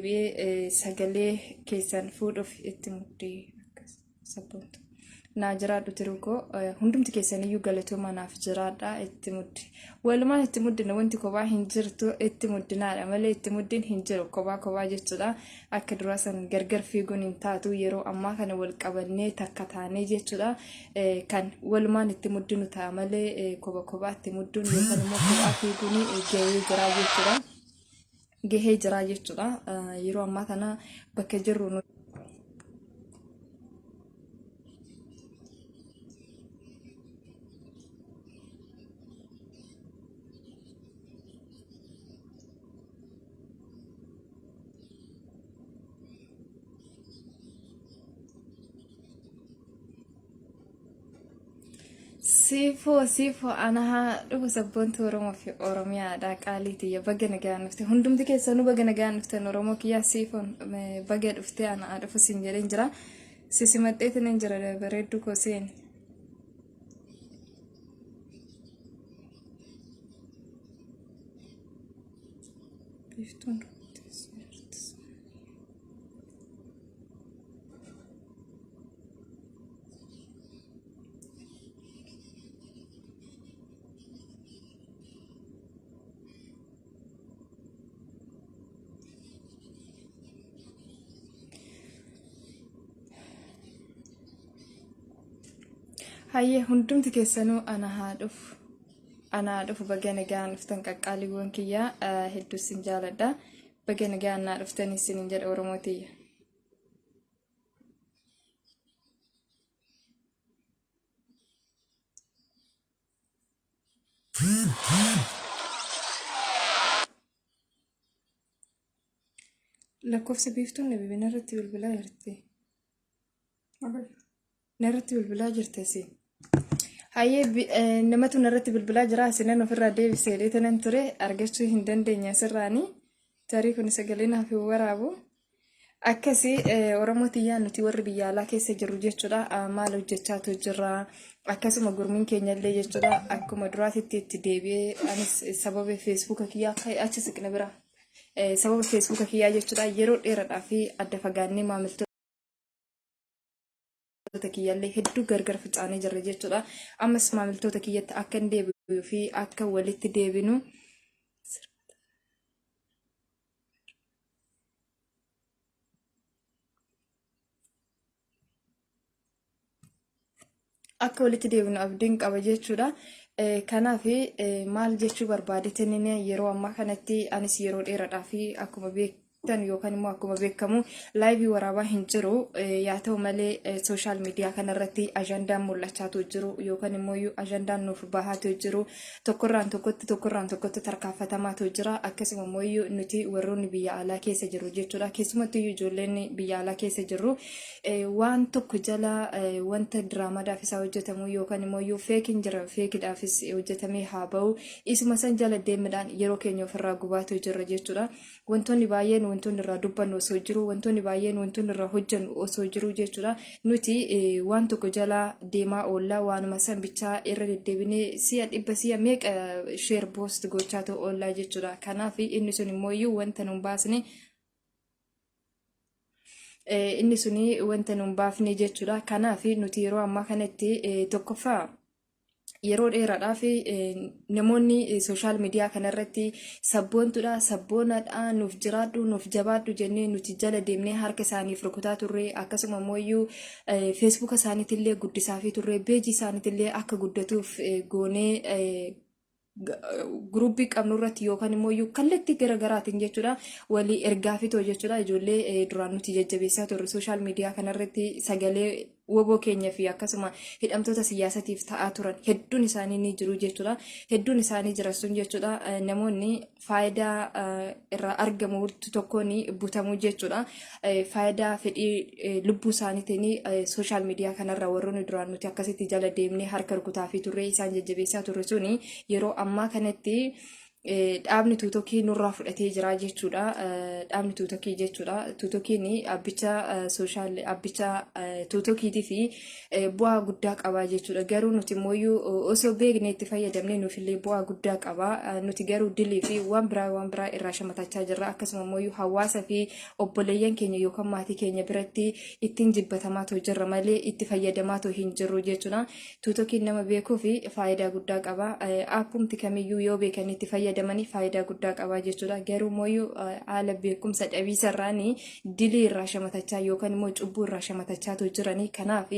deebi'ee sagalee keessan fuudhuuf itti muddee akkas sabboontu. Naa jiraadhu tiruu koo hundumti keessaniyyuu galatooma naaf jiraadha itti muddi. Walumaan itti muddina wanti kophaa hin jirtu itti muddinaadha malee itti muddiin hin jiru kophaa kophaa jechuudha. Akka duraa san gargar fiiguun hin taatu yeroo ammaa kana wal qabannee takka taanee jechuudha. Kan walumaan itti muddinu ta'a malee kopha kophaa itti mudduun yookaan immoo kophaa fiiguun gahee jira jechuudha. Gahee jira jechuudha. Yeroo ammaa kana bakka jirru nu Siifoo siifoo ana haa dhufu sabboontuu Oromoo fi Oromiyaadha qaalii tiyya baga nagaan dhufte hundumti keessanuu baga nagaan dhuftan Oromoo kiyyaa siifoon baga dhufte ana haa dhufu siin jedheen jira si simadheetiin hin jira bareedduu koo seeni. Biiftuun Hayyee hundumti keessanuu ana haa dhufu. Ana haa dhufu baga nagaan dhuftan qaqqaaliiwwan kiyyaa hedduu isin jaaladha. Baga nagaan naa dhuftan isinin jedha Oromoo tiyya. Lakkoofsa biiftuun na bibina irratti bilbilaa jirti. Narratti bilbilaa jirti asii. Hayyee namatu narratti bilbilaa jira asinan ofirraa deebisee dheetanan ture argachuu hin dandeenye asirraanii. Tarii kun sagalee naaf hin waraabu. Akkasii Oromoo tiyyaa nuti warri biyya alaa keessa jirru jechuudha maal hojjechaatu jirra akkasuma gurmiin keenya illee jechuudha akkuma duraatitti itti deebi'ee anis sababa feesbuuka kiyyaa achi siqna bira sababa feesbuuka kiyyaa jechuudha yeroo dheeraadhaa fi adda fagaannee maamiltoota kiyyallee hedduu gargar facaanee jirra jechuudha. Ammas maamiltoota kiyyatti akka hin deebi'uu fi akka walitti deebinu akka walitti deebinu abdiin qaba jechuudha. Kanaaf maal jechuu barbaadeetiin yeroo ammaa kanatti anis yeroo dheeraadhaa fi akkuma beektan yookaan immoo akkuma beekamu laayivii waraabaa hin jiru. Yaa ta'u malee sooshaal miidiyaa kanarratti ajandaan mul'achaatu jiru yookaan immoo ajandaan nuuf bahaatu jiru tokkorraan tokkotti tokkorraan tokkotti tarkaanfatamaatu jira. Akkasuma immoo nuti warroonni biyya alaa keessa jirru jechuudha. Keessumattuu ijoolleen biyya alaa keessa jirru waan tokko jala wanta diraamaadhaaf isaa hojjetamu yookaan immoo iyyuu feekiin jira feekiidhaafis hojjetamee haa ba'u isuma san jala deemudhaan yeroo keenya ofirraa gubaatu jirra jechuudha. Wantoonni baay'een wantoonni irraa dubbannu osoo jiru wantoonni baay'een wantoonni irraa hojjennu osoo jiru jechuudha. Nuti waan tokko jala deemaa oolla waanuma san bichaa irra deddeebinee si'a dhibba si'a meeqa sheer poost gochaa ta'u oollaa jechuudha. Kanaaf inni sun immoo iyyuu wanta nun baasne inni suni wanta nun baafne jechuudha. Kanaaf nuti yeroo ammaa kanatti tokkoffaa yeroo dheeraadhaaf namoonni sooshaal miidiyaa kanarratti sabboontuudha sabboonadha nuuf jiraadhu nuuf jabaadhu jennee nuti jala deemnee harka isaaniif rukutaa turre akkasuma immoo feesbuuka isaaniitillee guddisaafii turre beejii isaaniitillee akka guddatuuf goonee guruppii qabnu irratti yookaan immoo iyyuu kallattii garaagaraatiin jechuudha walii ergaa fitoo jechuudha ijoollee duraan nuti jajjabeessaa turre sooshaal miidiyaa kanarratti sagalee woboo keenya fi akkasuma hidhamtoota siyaasatiif ta'aa turan hedduun isaanii ni jiru jechuudha hedduun isaanii jira sun jechuudha namoonni faayidaa irraa argamu tokkoon butamuu jechuudha faayidaa fedhii lubbuu isaaniitiin sooshaal miidiyaa kanarra warroonni duraan nuti akkasitti jala deemnee harka rukutaa fi turre isaan jajjabeessaa turre suni yeroo ammaa kanatti Dhaabni tuutokii nurraa fudhatee jira jechuudha. Dhaabni tuutokii jechuudha. Tuutokiin abbicha sooshaal abbicha tuutokiitii fi bu'aa guddaa qaba jechuudha. Garuu nuti immoo osoo beeknee itti fayyadamne nuufillee bu'aa guddaa qaba. Nuti garuu dilii fi waan biraa waan biraa irraa shamatachaa jirra. Akkasuma immoo hawaasa fi obboleeyyan keenya yookaan maatii keenya biratti ittiin jibbatamaa too jirra malee itti fayyadamaa too hin jirru jechuudha. Tuutokiin nama beekuuf faayidaa guddaa qaba. Aappumti kamiyyuu yoo beekanii itti fayyadamanii faayidaa guddaa qaba jechuudha. Garuu mooyyuu haala beekumsa dhabiisarraan dilii irraa shamatachaa yookaan immoo cubbuu irraa shamatachaatu jiranii. Kanaaf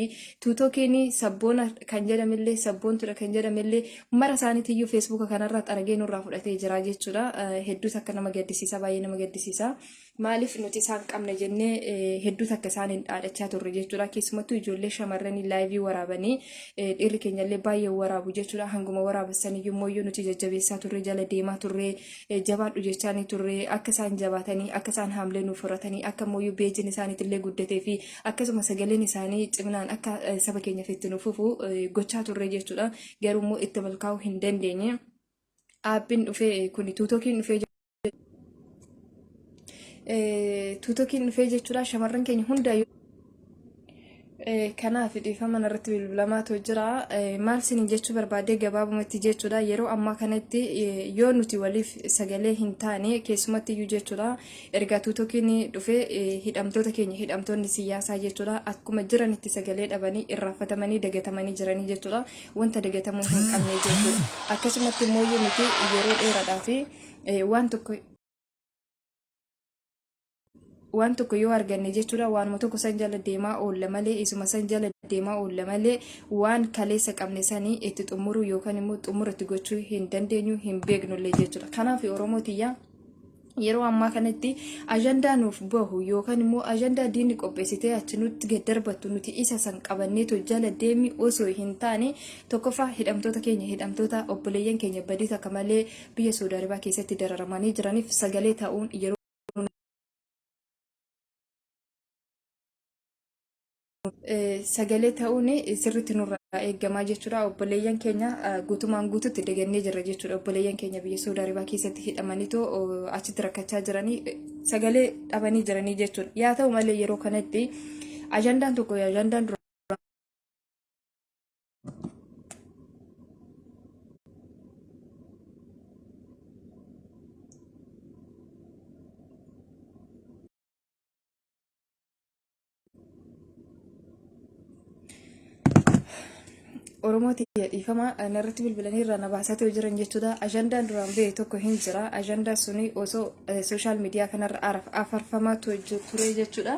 tuutokiin sabboona kan jedhamillee sabboontudha kan jedhamillee mara isaaniitiyyuu feesbuuka kanarraa xaragee nurraa fudhatee jira jechuudha. Hedduu takka nama gaddisiisa baay'ee nama gaddisiisa. Maaliif nuti isaan qabna jennee hedduu takka isaaniin dhaadachaa turre jechuudha. Keessumattuu ijoollee shamarranii laayivii waraabanii dhiirri keenyallee baay'ee waraabu jechuudha. Hanguma waraabessaniyyuu immoo nuti jajjabeessaa turre jala deemaa turre jabaadhu jechaanii turre akka isaan jabaatanii akka isaan haamlee nuuf horatanii akka immoo beejiin isaaniitillee guddatee fi akkasuma sagaleen isaanii ciminaan akka saba keenyaaf itti nuuf fufu gochaa turre jechuudha. Garuu immoo itti milkaa'uu hin dandeenye. Aappiin dhufee kuni tuutokiin dhufee tuutokiin dhufee jechuudha shamarran keenya hunda kanaaf dhiifama irratti bilbilamaatu jira maal sinin jechuu barbaadee gabaabumatti jechuudha yeroo ammaa kanatti yoo nuti waliif sagalee hin taane keessumatti iyyuu jechuudha ergaa tuutokiin dhufee hidhamtoota keenya hidhamtoonni siyaasaa jechuudha akkuma jiranitti sagalee dhabanii irraanfatamanii dagatamanii jiranii jechuudha wanta dagatamuu hin qabne jechuudha akkasumatti immoo nuti yeroo dheeraadhaaf waan tokko waan tokko yoo arganne jechuudha waanuma tokko san jala deemaa oolla malee isuma san jala deemaa oolla malee waan kaleessa qabne sanii itti xumuruu yookaan immoo xumura itti gochuu hin dandeenyu hin beeknullee jechuudha. Kanaaf Oromoo tiyyaa yeroo ammaa kanatti ajandaa nuuf bahu yookaan immoo ajandaa diinni qopheessitee achi nutti gad darbattu nuti isa san qabanneetu jala deemi osoo hin taane tokkoffaa hidhamtoota keenya hidhamtoota obboleeyyan keenya badii takka malee biyya Saudi Arabaa keessatti dararamanii jiraniif sagalee ta'uun yeroo sagalee ta'uun sirriitti nurraa eegamaa jechuudha. Obboleeyyan keenya guutumaan guututti dagannee jirra jechuudha. Obboleeyyan keenya biyya Saudi Arabaa keessatti hidhamaniitoo achitti rakkachaa jiranii sagalee dhabanii jiranii jechuudha. Yaa ta'u malee yeroo kanatti ajandaan tokko ajandaan dura Oromoo tiyya dhiifama narratti bilbilanii irraa na baasatee jiran jechuudha. Ajandaan duraan ba'e tokko hin jira. Ajandaa suni osoo sooshaal miidiyaa kanarra afarfamaa ture jechuudha.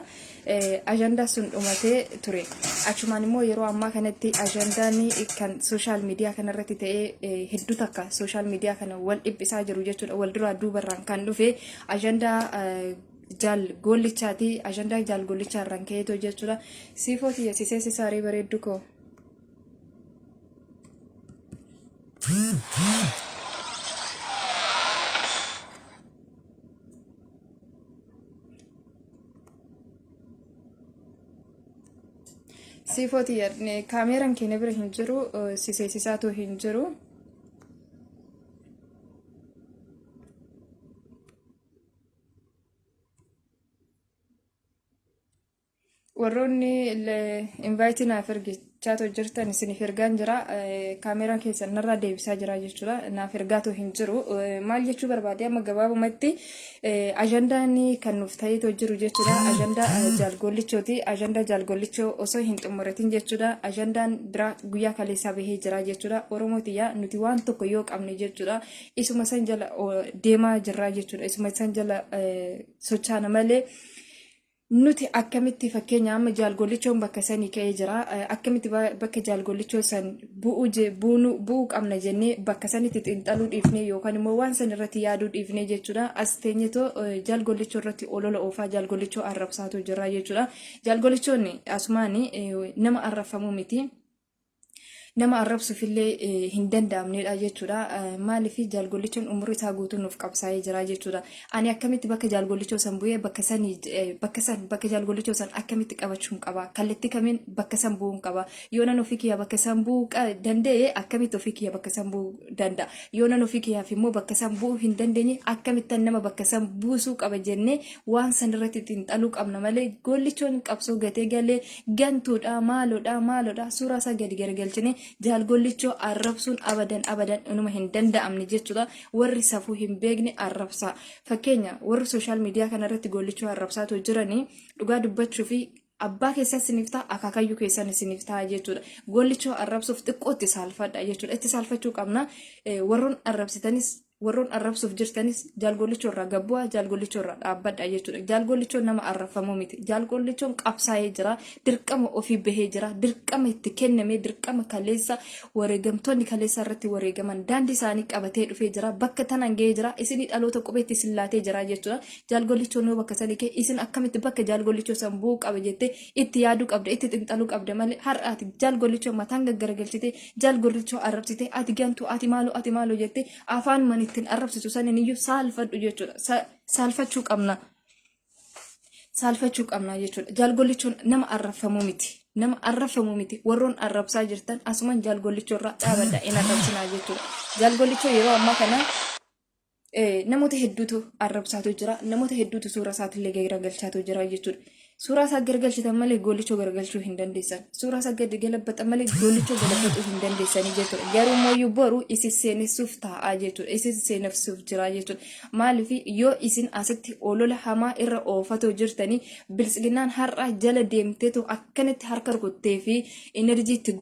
Ajandaa sun dhumatee ture. Achumaan immoo yeroo ammaa kanatti ajandaan kan sooshaal miidiyaa kanarratti ta'ee hedduu takka sooshaal miidiyaa kana wal dhiphisaa jiru jechuudha. Wal duraa duubarraan kan dhufe ajandaa jaal goollichaati. Ajandaa jaal goollichaa irraan ka'eetoo jechuudha. Siifoo tiyya si seesisaaree bareeddu koo. Siifoo tiyya kaameeraan keenya bira hin jiru si seesisaatu hin jiru. Warroonni invaayitii naaf ergichaatu jirtan isiniif ergaan jira. Kaameeraan keessan narraa deebisaa jira jechuudha. Naaf ergaatu hin jiru. Maal jechuu barbaade amma gabaabumatti ajandaan kan nuuf ta'eetoo jiru jechuudha. Ajandaa jaalgoollichooti. Ajandaa jaalgoollichoo osoo hin xumuratin jechuudha. Ajandaan biraa guyyaa kaleessaa bahee jira jechuudha. Oromoo tiyyaa nuti waan tokko yoo qabne jechuudha. Isuma san jala deemaa jirra jechuudha. Isuma san jala sochaana malee nuti akkamitti fakkeenya amma jaalgollichoon bakka sanii ka'ee jira. Akkamitti bakka jaalgollichoo san bu'uu qabna jennee bakka sanitti xiinxaluu dhiifnee yookaan immoo waan san irratti yaaduu dhiifnee jechuudha. As teenyetoo jaalgollichoo irratti olola oofaa jaalgollichoo arrabsaatu jira jechuudha. Jaalgollichoon asumaan nama arrabfamuu miti. Nama arrabsuufillee hin danda'amnedha jechuudha. Maaliif jaalgollichoon umurii isaa guutuu nuuf qabsaa'ee jira jechuudha. Ani akkamitti bakka jaalgollichoo san bu'ee bakka sanii bakka san bakka jaalgollichoo san akkamitti qabachuun qaba? Kallattii kamiin bakka san bu'uun qaba? Yoo nan ofii kiyya bakka san bu'uu danda'e akkamitti ofii kiyya bakka san bu'uu danda'a? Yoo nan ofii kiyyaaf immoo bakka san bu'uu hin dandeenye akkamittan nama bakka san buusuu qaba jennee waan san irratti xiinxaluu qabna malee gollichoon qabsoo gatee galee gantuudha maaloodha maaloodha suuraa isaa gadi garagalchine jaal gollichoo arrabsuun abadan abadan inuma hin danda'amne jechuudha warri safuu hin beekne arrabsaa fakkeenya warri sooshaal miidiyaa kana irratti gollichoo arrabsaatu jiranii dhugaa dubbachuu fi abbaa keessan isiniif ta'a akaakayyuu keessan isiniif ta'a jechuudha gollichoo arrabsuuf xiqqoo itti saalfadha jechuudha itti saalfachuu qabna warroon arrabsitanis Warroon arrabsuuf jirtanis Jaal Gollichoo irraa gad bu'aa, Jaal Gollichoo irraa dhaabbadhaa jechuudha. Jaal Gollichoon nama arrabfamuu miti. Jaal Gollichoon qabsaa'ee jira, dirqama ofii bahee jira, dirqama itti kenname, dirqama kaleessa wareegamtoonni kaleessa irratti wareegaman daandii isaanii qabatee dhufee jira, bakka tanaan gahee jira, isinii dhaloota qubeetti isin laatee jira jechuudha. Jaal Gollichoon yoo bakka sanii ka'e isin akkamitti bakka Jaal Gollichoo san bu'uu qaba jettee itti yaaduu qabda, itti xinxaluu qabda malee har'a ati Jaal Gollichoo mataan gaggaragalchitee Jaal Gollichoo arrabsitee ati gantuu ati maaloo ati maaloo jettee afaan man ittiin arrabsitu saniin iyyuu saalfadhu jechuudha. Saalfachuu qabna. Saalfachuu qabna jechuudha. Jaal Gollichoon nama arrabfamuu miti. Nama arrabfamuu miti. Warroon arrabsaa jirtan asuman Jaal Gollichoo irraa dhaabadha hin arrabsinaa jechuudha. Jaal Gollichoo yeroo ammaa kana namoota hedduutu arrabsaatu jira. Namoota hedduutu suura isaatillee garagalchaatu jira jechuudha. Suuraa isaa garagalchitan malee goolichoo garagalchuu hin dandeessan. Suuraa isaa gadi galabbatan malee goolichoo galabatuu hin dandeessanii jechuudha. Garuu mooyyuu boru isin seenessuuf taa'aa jechuudha. Isin seenessuuf jira jechuudha. Maaliif yoo isin asitti olola hamaa irra oofatoo jirtanii biltsiginnaan har'a jala deemteetu akkanatti harka rukuttee fi enerjii itti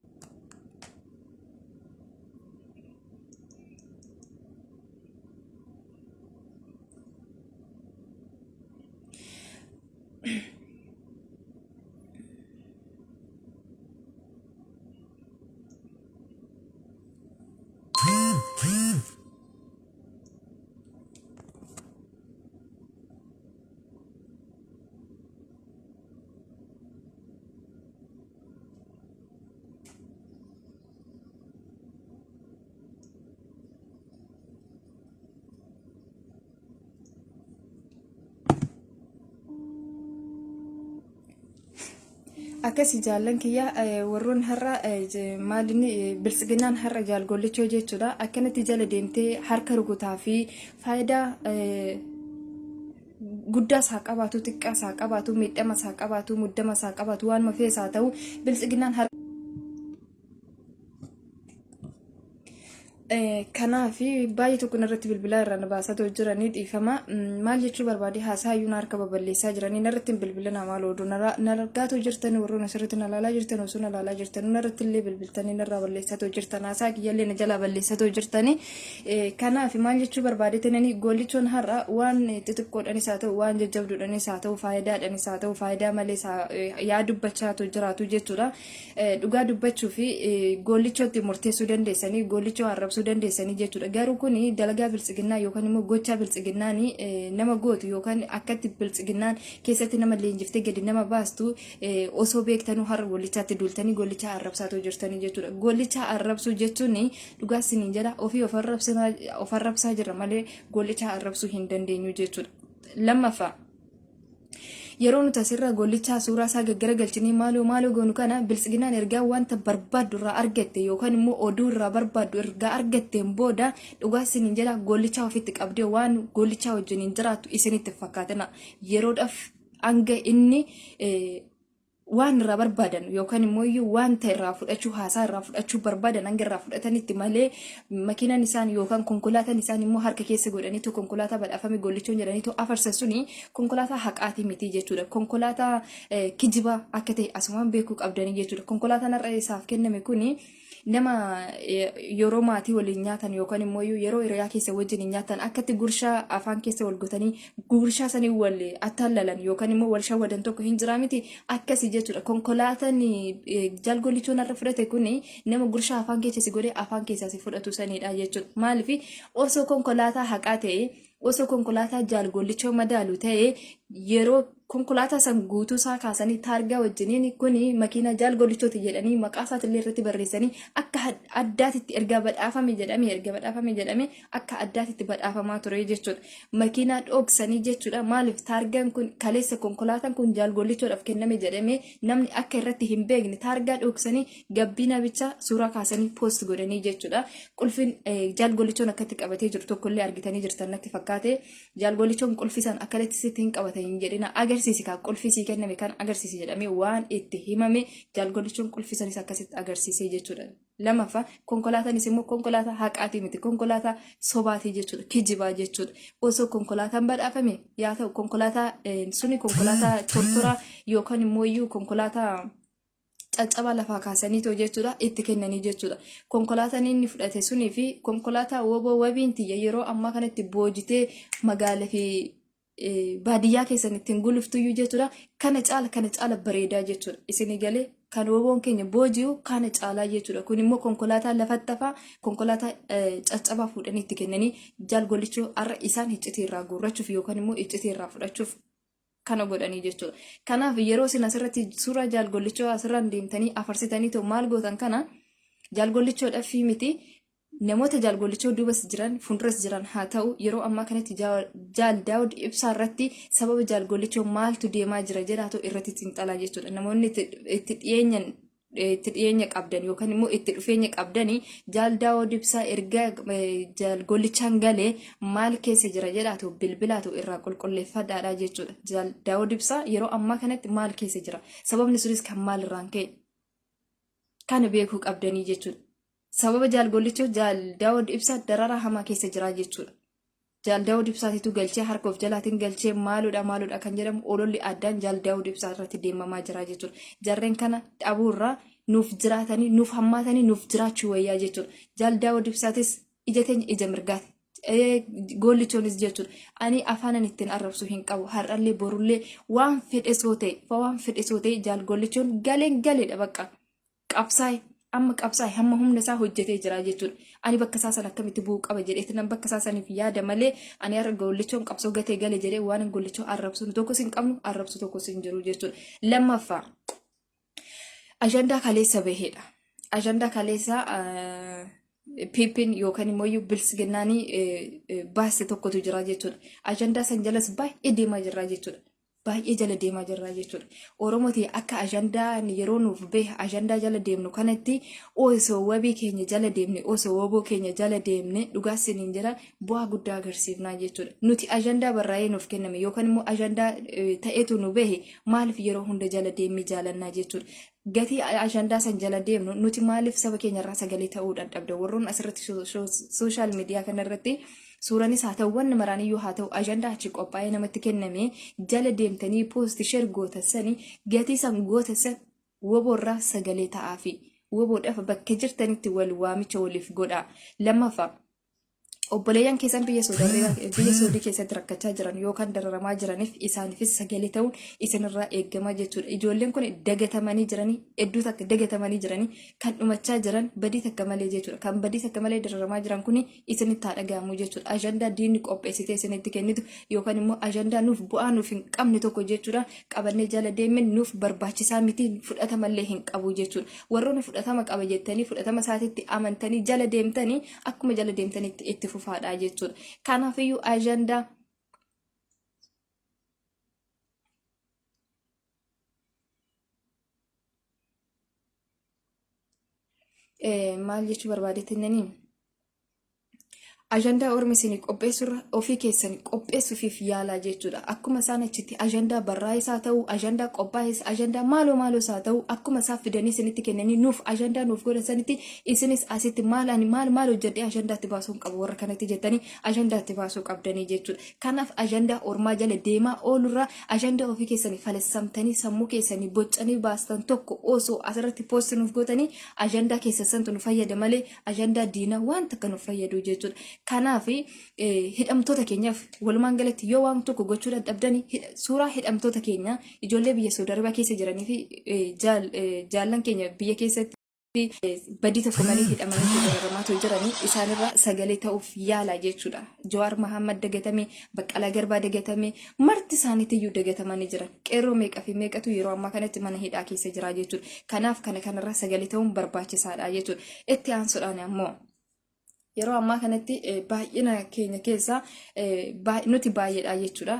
Akkasi jaallan kiyya warroon har'a maalinni biltsiginnaan har'a jaal gollichoo jechuudha akkanatti jala deemtee harka rukutaa fi faayidaa guddaas haa qabaatu xiqqaas haa qabaatu miidhamas haa qabaatu muddamas haa qabaatu waanuma fees haa ta'u biltsiginnaan har'a Kanaaf baay'ee tokko narratti bilbilaa irraa na baasatoo jiranii dhiifama. Maal jechuu barbaade haasaa iyyuu na harka baballeessaa jiranii narratti hin bilbilinaa maal oduu na argaatoo jirtanii warroon asirratti na ilaalaa jirtan osoo na ilaalaa jirtan narratti illee bilbiltanii narraa balleessatoo jirtan haasaa kiyyallee na jalaa balleessatoo jirtanii. Kanaaf maal jechuu barbaade tenanii goollichoon har'a waan xixiqqoodhanis haa ta'u waan jajjabduudhanis haa ta'u faayidaadhanis haa ta'u faayidaa malees yaa dubbachaatu jiraatu jechuudha. Dhugaa dubbachuu fi goollichootti murteessuu dandeessanii goollichoo arrabsuu dandeessanii jechuudha. Garuu kun dalagaa biltsiginnaa yookaan immoo gochaa biltsiginnaan nama gootu yookaan akkatti biltsiginnaan keessatti nama leenjiftee gadi nama baastu osoo beektanuu har'a goollichaatti duultanii goollichaa arrabsaatoo jirtanii jechuudha. Goollichaa arrabsuu jechuun dhugaa isiniin jedha ofii of arrabsaa jirra malee goollichaa arrabsuu hin dandeenyu jechuudha. Lammaffaa. Yeroo nuti asirraa gollichaa suuraa isaa gaggaragalchinee maaloo maaloo goonu kana biltsiginaan ergaa wanta barbaaddu irraa argatte yookaan immoo oduu irraa barbaaddu ergaa argatteen booda dhugaa isiniin jedha gollichaa ofitti qabdee waan gollichaa wajjin hin jiraattu isinitti hin fakkaatina. Yeroodhaaf hanga inni waan irraa barbaadan yookaan immoo iyyuu wanta irraa fudhachuu haasaa irraa fudhachuu barbaadan hanga irraa fudhatanitti malee makiinaan isaan yookaan konkolaataan isaan immoo harka keessa godhaniitu konkolaataa badhaafame gollichoon jedhaniitu afarsan suni konkolaataa haqaatii miti jechuudha. Konkolaataa kijibaa akka ta'e asumaan beekuu qabdanii jechuudha. Konkolaataan har'a isaaf kenname kuni nama yeroo maatii waliin nyaatan yookaan immoo yeroo hiriyaa keessa wajjin hin nyaatan akkatti gurshaa afaan keessa wal gotanii gurshaa sanii wal attaallalan yookaan immoo wal shawwadan tokko hin jiraa miti akkasi jechuudha. Konkolaataan jalgolichoon har'a fudhate kun nama gurshaa afaan keessa si godhee afaan keessaa si fudhatu sanidha jechuudha. Maaliif osoo konkolaataa haqaa ta'e osoo konkolaataa jaalgollichoo madaalu ta'e yeroo Konkolaataa san guutuu isaa kaasanii taargaa wajjiniin kuni makiinaa Jaal Gollichooti jedhanii maqaa isaatillee irratti barreessanii akka addaatitti erga badhaafame jedhame erga badhaafame jedhame akka addaatitti badhaafamaa ture jechuudha. Makiinaa dhooksanii jechuudha. Maaliif taargaan kun kaleessa konkolaataan kun Jaal Gollichoodhaaf kenname jedhamee namni akka irratti hin beekne taargaa dhooksanii gabbiinaa bichaa suuraa kaasanii poost godhanii jechuudha. Qulfiin Jaal Gollichoon akkatti qabatee jiru tokkollee argitanii jirtan natti fakkaate. Jaal Gollichoon qulfii san akkanatti sitti hin qabatan hin jedhina agarsiisi kaa qulfii sii kenname kan agarsiisi jedhamee waan itti himame Jaal Gollichoon qulfii sanis akkasitti agarsiisee jechuudha. Lamaffaa konkolaataanis immoo konkolaataa haqaatii miti konkolaataa sobaatii jechuudha kijibaa jechuudha. Osoo konkolaataan badhaafame yaa ta'u konkolaataa suni konkolaataa tortoraa yookaan immoo iyyuu konkolaataa caccabaa lafaa kaasaniitoo jechuudha itti kennanii jechuudha. Konkolaataan inni fudhate sunii fi konkolaataa woboo wabiin tiyya yeroo ammaa kanatti boojitee magaala fi baadiyyaa keessan ittiin guluftuyyuu jechuudha. Kana caala kana caala bareedaa jechuudha. Isinii galee kan woboon keenya booji'u kana caalaa jechuudha. Kun immoo konkolaataa lafatti hafaa konkolaataa caccabaa fuudhanii itti kennanii Jaal Gollichoo har'a isaan iccitii irraa guurrachuuf yookaan immoo iccitii irraa fudhachuuf kana godhanii jechuudha. Kanaaf yeroo isin asirratti suuraa Jaal Gollichoo asirraan deemtanii afarsitanii ta'u maal gootan kana Jaal Gollichoodhaaf miti namoota Jaal Gollichoo duubas jiran fuulduras jiran haa ta'u yeroo ammaa kanatti Jaal Daawud Ibsaa irratti sababa Jaal Gollichoo maaltu deemaa jira jedhaatu irratti xiinxalaa jechuudha. Namoonni itti dhiyeenyan itti dhiyeenya qabdan yookaan immoo itti dhufeenya qabdanii Jaal Daawud Ibsaa erga Jaal Gollichaan galee maal keessa jira jedhaatu bilbilaatu irraa qulqulleeffadhaadha jechuudha. Jaal Daawud Ibsaa yeroo ammaa kanatti maal keessa jira? Sababni sunis kan maal irraan ka'e? Kana beekuu qabdanii jechuudha. Sababa Jaal Gollichoo Jaal Daawud Ibsaa dararaa hamaa keessa jira jechuudha. Jaal Daawud Ibsaatitu galchee harka of jalaatiin galchee maaloodha maaloodha kan jedhamu ololli addaan Jaal Daawud Ibsaa irratti deemamaa jira jechuudha. Jarreen kana dhabuurraa nuuf jiraatanii nuuf hammaatanii nuuf jiraachuu wayyaa jechuudha. Jaal Daawud Ibsaatis ija teenya ija mirgaati. Goollichoonis jechuudha. Ani afaanan ittiin arrabsu hin qabu. Har'allee borullee waan fedhe soo ta'e waan fedhe soo ta'e Jaal Goollichoon galeen galeedha bakka. Qabsaa'e amma qabsaa'e hamma humna isaa hojjetee jira jechuudha. Ani bakka isaa sana akkamitti bu'uu qaba jedheeti nan bakka isaa saniif yaada malee ani har'a Gollichoon qabsoo gatee gale jedhee waan Gollichoo arrabsu tokkos hin qabnu arrabsu tokkos hin jiru jechuudha. Lammaffaa ajandaa kaleessa baheedha. Ajandaa kaleessa PP'n yookaan immoo iyyuu biltsiginnaanii baase tokkotu jira jechuudha. Ajandaa san jalas baay'ee deemaa jirra jechuudha. Baay'ee jala deemaa jirra jechuudha. Oromooti akka ajandaan yeroo nuuf bahe ajandaa jala deemnu kanatti osoo wabii keenya jala deemne osoo woboo keenya jala deemne dhugaa isiniin jira bu'aa guddaa agarsiifnaa jechuudha. Nuti ajandaa barraa'ee nuuf kenname yookaan immoo ajandaa ta'etu nu bahe maaliif yeroo hunda jala deemne jaalannaa jechuudha. Gatii ajandaa san jala deemnu nuti maaliif saba keenya irraa sagalee ta'uu dadhabda warroon asirratti sooshaal miidiyaa kanarratti Suuranis haa ta'u wanni maraaniyyuu haa ta'u ajandaa achi qophaa'ee namatti kenname jala deemtanii poosti sheer gootan sani gatii san gootan san woboorraa sagalee ta'aafi woboodhaaf bakka jirtanitti wal waamicha waliif godhaa. Lammaffaa obboleeyyan keessan biyya biyya Saudii keessatti rakkachaa jiran yookaan dararamaa jiraniif isaaniifis sagalee ta'uun isinirraa eegamaa jechuudha. Ijoolleen kun dagatamanii jiranii hedduu takka dagatamanii jiranii kan dhumachaa jiran badii takka malee jechuudha. Kan badii takka malee dararamaa jiran kun isinitti haa dhaga'amu jechuudha. Ajandaa diinni qopheessitee isinitti kennitu yookaan immoo ajandaa nuuf bu'aa nuuf hin qabne tokko jechuudha. Qabannee jala deemne nuuf barbaachisaa miti fudhatamallee hin qabu jechuudha. Warroonni fudhatama qaba jettanii fudhatama isaatitti amantanii jala deemtanii akkuma jala deemtanitti itti fufaadha jechuudha. Kanaafiyyuu ajandaa maal jechuu barbaadetti nanii ajandaa ormi isinii qopheessurra ofii keessan qopheessuufiif yaalaa jechuudha. Akkuma isaan achitti ajandaa barraa'es haa ta'u, ajandaa qophaa'es, ajandaa maaloo maaloo haa ta'u, akkuma isaan fidanii isinitti kennanii nuuf ajandaa nuuf godhan sanitti isinis asitti maal ani maal maal hojjedhee ajandaatti baasuu hin qabu warra kanatti jettanii ajandaatti baasuu qabdanii jechuudha. Kanaaf ajandaa ormaa jala deemaa oolurraa ajandaa ofii keessanii falassamtanii sammuu keessanii boccanii baastan tokko osoo asirratti poosti nuuf gootanii ajandaa keessan santu nu fayyada malee ajandaa diinaa waan takka nuuf fayyadu jechuudha. Kanaaf hidhamtoota keenyaaf walumaan galatti yoo waan tokko gochuu dadhabdanii suuraa hidhamtoota keenya ijoollee biyya Saudi Arabiyaa keessa jiranii fi jaallan keenya biyya keessatti. fi badii tokko malee hidhamanii dararamaatu jiranii isaanirra sagalee ta'uuf yaala jechuudha. Jawaar Mahammad dagatamee, Baqqalaa Garbaa dagatamee, marti isaaniitiyyuu dagatamanii jiran. Qeerroo meeqa fi meeqatu yeroo ammaa kanatti mana hidhaa keessa jira jechuudha. Kanaaf kana kanarra sagalee ta'uun barbaachisaadha jechuudha. Itti aansuudhaan ammoo yeroo ammaa kanatti baay'ina keenya keessaa nuti baay'eedha jechuudha.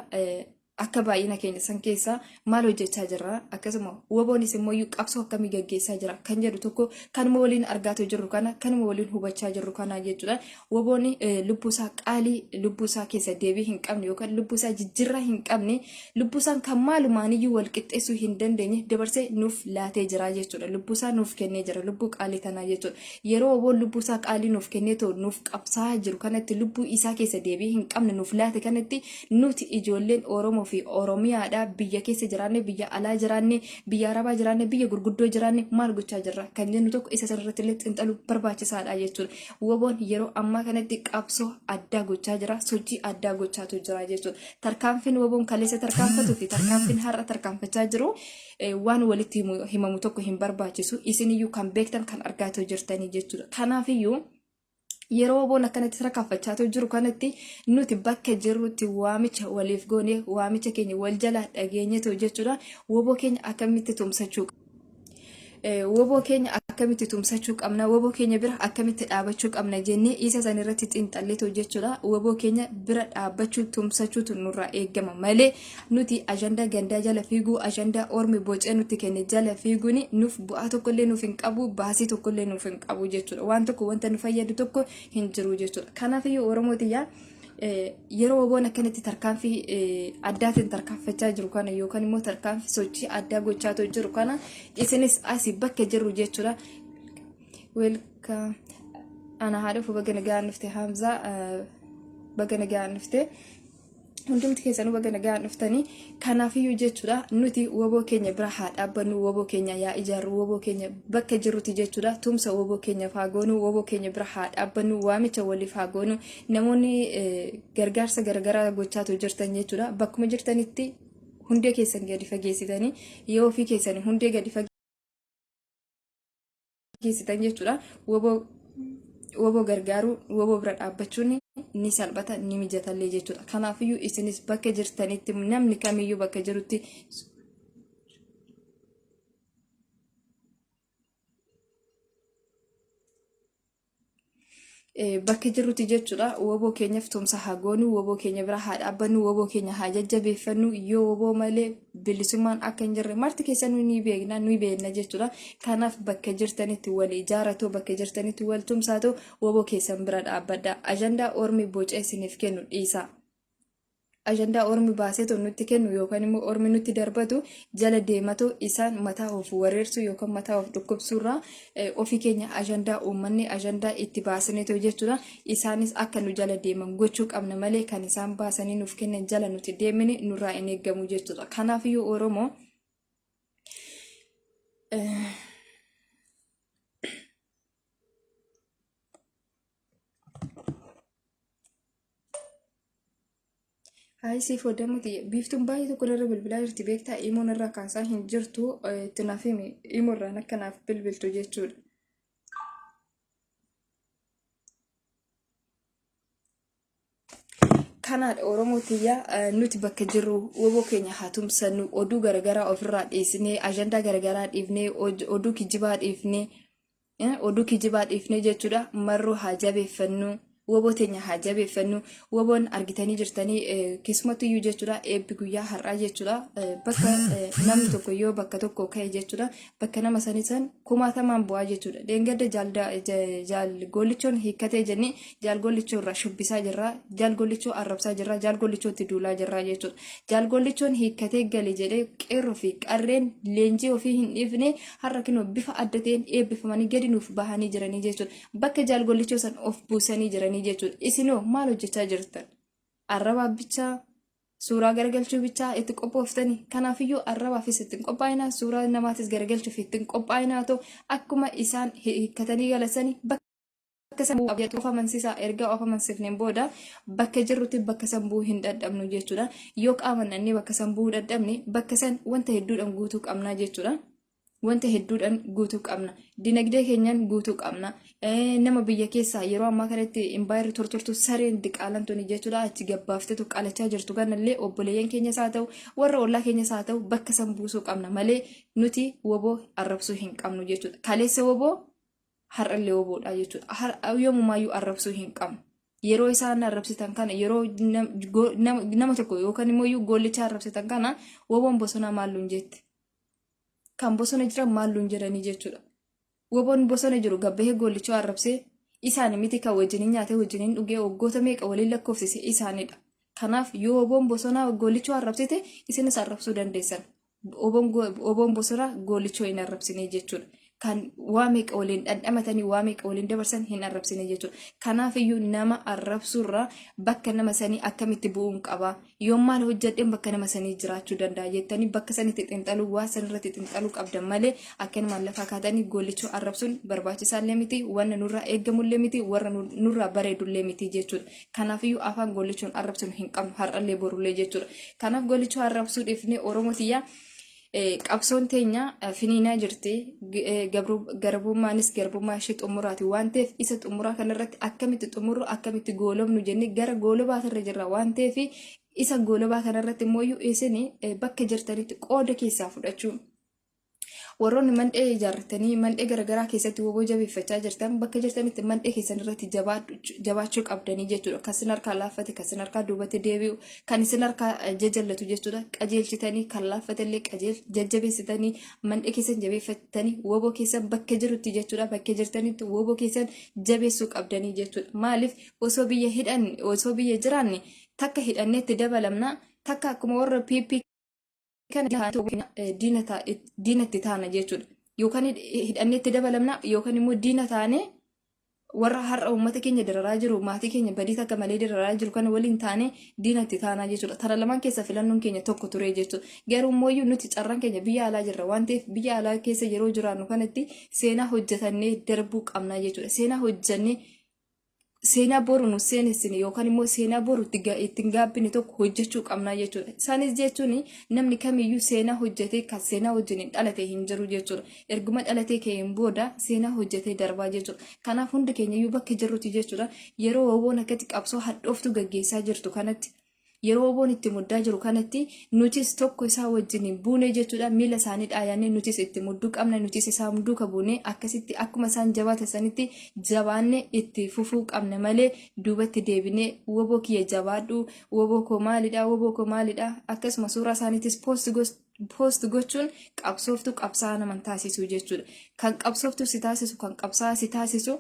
Akka baay'ina keenya san keessaa maal hojjechaa jirra akkasuma waboonis immoo qabsoo akkamii gaggeessaa jira kan jedhu tokko kanuma waliin argaatu jirru kana kanuma waliin hubachaa jirru kana jechuudha. Waboon lubbuu isaa qaalii lubbuu isaa keessa deebii hin qabne yookaan lubbuu isaa jijjiirraa hin qabne lubbuu isaan kan maalumaaniyyuu wal qixxeessuu hin dandeenye dabarsee nuuf laatee jira jechuudha. Lubbuu isaa nuuf kennee jira lubbuu qaalii tanaa jechuudha. Yeroo waboon lubbuu isaa qaalii nuuf kennee ta'u nuuf qabsaa'aa jiru kanatti lubbuu isaa keessa deebii hin qabne nuuf laate kanatti nuti ijoolleen Oromoo fi Oromiyaadha biyya keessa jiraanne biyya alaa jiraanne biyya Arabaa jiraanne biyya gurguddoo jiraanne maal gochaa jirra kan jennu tokko isa sanarratti illee xinxaluu barbaachisaadha jechuudha. Waboon yeroo ammaa kanatti qabsoo addaa gochaa jira sochii addaa gochaatu jira jechuudha. Tarkaanfiin waboon kaleessa tarkaanfatuu fi tarkaanfiin har'a tarkaanfachaa jiru waan walitti himamu tokko hin barbaachisu isiniyyuu kan beektan kan argaatoo jirtanii jechuudha. Kanaafiyyuu yeroo waboon akkanatti tarkaanfachaa jiru kanatti nuti bakka jirrutti waamicha waliif goone waamicha keenya wal jalaa dhageenyeetoo jechuudha. Waboo keenya akkamitti tumsachuu waboo keenya akkamitti tumsachuu qabna waboo keenya bira akkamitti dhaabachuu qabna jennee isa san irratti xiinxalleetoo jechuudha. Waboo keenya bira dhaabbachuu tumsachuutu nurraa eegama malee Nuti ajandaa gandaa jala fiiguu, ajandaa ormi bocee nutti kenne jala fiiguun nuuf bu'aa tokkollee nuuf hin qabu, baasii tokkollee nuuf hin qabu jechuudha. Waan tokko wanta nu fayyadu tokko hin jiru jechuudha. Kanaafiyyuu Oromoo tiyyaa yeroo waboon akkanatti tarkaanfii addaatiin tarkaanfachaa jiru kana yookaan immoo tarkaanfii sochii addaa gochaa jiru kana isinis asii bakka jirru jechuudha. Welcome. Ana haa dhufu baga nagaan dhufte Hamzaa baga nagaan dhufte. Hundumti keessanuu baga nagaan dhuftanii. Kanaafiyyuu jechuudha nuti waboo keenya bira haa dhaabbannu, waboo keenya yaa ijaarru, waboo keenya bakka jirruti jechuudha tumsa waboo keenyaaf haa goonu, waboo keenya bira haa dhaabbannu, waamicha waliif haa goonu. Namoonni gargaarsa garagaraa gochaatu jirtan jechuudha bakkuma jirtanitti hundee keessan gadi fageessitanii yoo ofii keessanii hundee gadi geessitan jechuudha. Waboo waboo gargaaruu waboo bira dhaabbachuun ni salphata ni mijatallee jechuudha. Kanaafiyyuu isinis bakka jirtanitti namni kamiyyuu bakka jirutti bakka jirrutti jechuudha waboo keenyaaf tumsa haa goonu waboo keenya bira haa dhaabbannu waboo keenya haa jajjabeeffannu yoo waboo malee bilisummaan akka hin jirre marti keessanuu ni beekna ni beekna jechuudha kanaaf bakka jirtanitti wal ijaaratoo bakka jirtanitti wal tumsaatoo waboo keessan bira dhaabbadha ajandaa ormi bocee isiniif kennu dhiisaa. Ajandaa ormi baaseetoo nutti kennu yookaan immoo ormi nutti darbatu jala deematoo isaan mataa of wareersuu yookaan mataa of dhukkubsuurraa ofii keenya ajandaa uummanni ajandaa itti baasneetoo jechuudha. Isaanis akka nu jala deeman gochuu qabna malee kan isaan baasanii nuuf kennan jala nuti deemini nurraa hin eeggamu jechuudha. Kanaafiyyuu Oromoo Hayi siif odamuti biiftuun baay'ee tokko narra bilbilaa jirti beektaa imoo narraa kaasaa hin jirtu itti naaf himi imoo irraan akka naaf bilbiltu jechuudha. Kanaadha Oromoo tiyya nuti bakka jirru woboo keenya haa tumsannu oduu garagaraa ofirraa dhiisnee ajandaa garagaraa dhiifnee oduu kijibaa dhiifnee Oduu kijibaa dhiifnee jechuudha marroo haa jabeeffannu woboo teenya haa jabeeffannu woboon argitanii jirtanii keessumattuyyuu jechuudha eebbi guyyaa har'aa jechuudha bakka namni tokko yoo bakka tokko ka'e jechuudha bakka nama sanii san kumaatamaan bu'aa jechuudha dheengadda jaal goollichoon hiikkatee jennee jaal goollichoo irraa shubbisaa jirra jaal goollichoo arrabsaa jirra jaal goollichootti duulaa jirra jechuudha jaal goollichoon hiikkatee gale jedhee qeerroo fi qarreen leenjii ofii hin dhiifne har'a kinoo bifa adda ta'een eebbifamanii gadi nuuf bahanii jiranii jechuudha. Bakka jaal gollichoo san of buusanii jiranii jechuudha. Isinoo maal hojjechaa jirtan? Arrabaa bichaa suuraa garagalchuu bichaa itti qophooftanii kanaafiyyuu arrabaafis ittiin qophaa'inaa suuraa namaatis garagalchuuf ittiin qophaa'inaa ta'u akkuma isaan hiikkatanii galasanii bakka Bakka san bu'uu qabna. Of amansiisaa erga of amansiifneen booda bakka jirrutti bakka san bu'uu hin dadhabnu jechuudha. Yoo qaama dhannee bakka san bu'uu dadhabne bakka san wanta hedduudhaan guutuu qabna jechuudha. Wanta hedduudhaan guutuu qabna. Dinagdee keenyaan guutuu qabna. Nama biyya keessaa yeroo ammaa kanatti imbaayirri tortortu sareen diqaalan tuni jechuudha achi gabbaaftetu qalachaa jirtu kanallee obboleeyyan keenyas haa ta'u warra ollaa keenyas haa ta'u bakka san buusuu qabna malee nuti woboo arrabsuu hin qabnu jechuudha. Kaleessa woboo har'allee woboodha jechuudha. Yoomumaayyuu arrabsuu hin qabnu. Yeroo isaan arrabsitan kana yeroo nama tokko yookaan immoo goollicha arrabsitan kana woboon bosonaa maalluun jette. Kan bosona jiran maalluun jedhanii jechuudha. Woboon bosona jiru gabbahee goollichoo arrabsee isaani miti kan wajjiniin nyaatee wajjiniin dhugee waggoota meeqa waliin lakkoofsise isaanidha. Kanaaf yoo woboon bosonaa goollichoo arrabsite isinis arrabsuu dandeessan. Woboon bosonaa goollichoo hin arrabsine jechuudha. Kan waa meeqa waliin dhandhamatanii waa meeqa waliin dabarsan hin arrabsine jechuudha. Kanaaf iyyuu nama arrabsuurraa bakka nama sanii akkamitti bu'uun qaba? Yoon maal hojjedheen bakka nama sanii jiraachuu danda'a jettanii bakka sanitti xinxaluu waa sanirratti xinxaluu qabdan malee akkanumaan lafaa kaatanii goollichoo arrabsuun barbaachisaallee miti wanna nurraa eeggamullee miti warra nurraa bareedullee miti jechuudha. Kanaafiyyuu afaan goollichoon arrabsinu hin qabnu har'allee borullee jechuudha. Kanaaf goollichoo arrabsuu dhiifnee Oromoo tiyyaa qabsoon teenya finiinaa jirti. Garbummaanis garbummaa ishee xumuraati waan ta'eef isa xumuraa kanarratti akkamitti xumurru akkamitti goolabnu jennee gara goolabaatirra jirra waan ta'eef isa goolabaa kanarratti immoo isin bakka jirtanitti qooda keessaa fudhachuu. Warroonni mandhee ijaarratanii mandhee garaagaraa keessatti woboo jabeeffachaa jirtan bakka jirtanitti mandhee keessan irratti jabaachuu qabdanii jechuudha. Kan isin harkaa laaffate, kan isin harkaa duubatti deebi'u, kan isin harkaa jajallatu jechuudha. Qajeelchitanii kan laaffatellee jajjabeessitanii mandhee keessan jabeeffatanii woboo keessan bakka jirutti jechuudha. Bakka jirtanitti woboo keessan jabeessuu qabdanii jechuudha. Maaliif osoo biyya hidhanne osoo biyya jiraanne takka hidhannee itti dabalamna takka akkuma warra PP kana diina itti taana jechuudha. Yookaan hidhannee itti dabalamna yookaan immoo diina taanee warra har'a uummata keenya dararaa jiru maatii keenya badii takka malee dararaa jiru kana waliin taanee diina itti taanaa jechuudha. Tana lamaan keessa filannoon keenya tokko ture jechuudha. Garuu immoo nuti carraan keenya biyya alaa jirra waan ta'eef biyya alaa keessa yeroo jiraannu kanatti seenaa hojjetannee darbuu qabna jechuudha. Seenaa hojjennee seenaa boru nu seenessine yookaan immoo seenaa boru ittiin gaabbine tokko hojjechuu qabnaa jechuudha. Isaanis jechuun namni kamiyyuu seenaa hojjetee kan seenaa wajjin dhalate hin jiru jechuudha. Erguma dhalatee ka'een booda seenaa hojjetee darbaa jechuudha. Kanaaf hundi keenyayyuu bakka jirrutti jechuudha yeroo woboon akkatti qabsoo hadhooftuu gaggeessaa jirtu kanatti Yeroo woboon itti muddaa jiru kanatti nutis tokko isaa wajjin buune jechuudha miila isaanii dhaayanne nutis itti mudduu qabna nutis isaan duuka buune akkasitti akkuma isaan jabaata sanitti jabaanne itti fufuu qabna malee duubatti deebinee woboo kiyya jabaadhu woboo koo maalidha woboo koo maalidha akkasuma suuraa isaaniitis poost gochuun qabsooftu qabsaa'aa nama hin taasisu jechuudha. Kan qabsooftu si taasisu kan qabsaa'aa si taasisu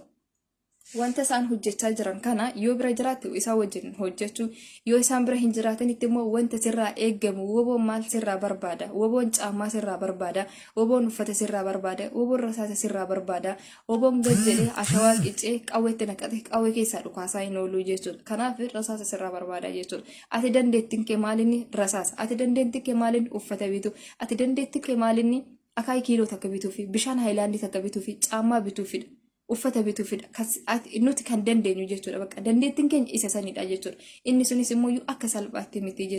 Wanta isaan hojjechaa jiran kana yoo bira jiraatte isaan wajjin hojjechuu yoo isaan bira hin jiraatinitti immoo wanta sirraa eeggamu woboon maal sirraa barbaada woboon caammaa sirraa barbaada woboon uffata sirraa barbaada woboon rasaasa sirraa barbaada woboon gad jedhee ashawaa qicee qawweetti naqate qawwee keessaa dhukaasaa hin ooluu jechuudha kanaaf rasaasa sirraa barbaada jechuudha ati dandeettiin kee maalinni rasaasa ati dandeettiin kee maalinni uffata bituu ati dandeettiin kee maalinni akaayii kiiloo takka bituufi bishaan haayilaandii takka bituufi caammaa bituufidha. Uffata bituufidha. Nuti kan dandeenyu jechuudha. Bakka dandeettiin keenya isa sanidha jechuudha. Inni sunis immoo akka salphaatti miti jechuudha.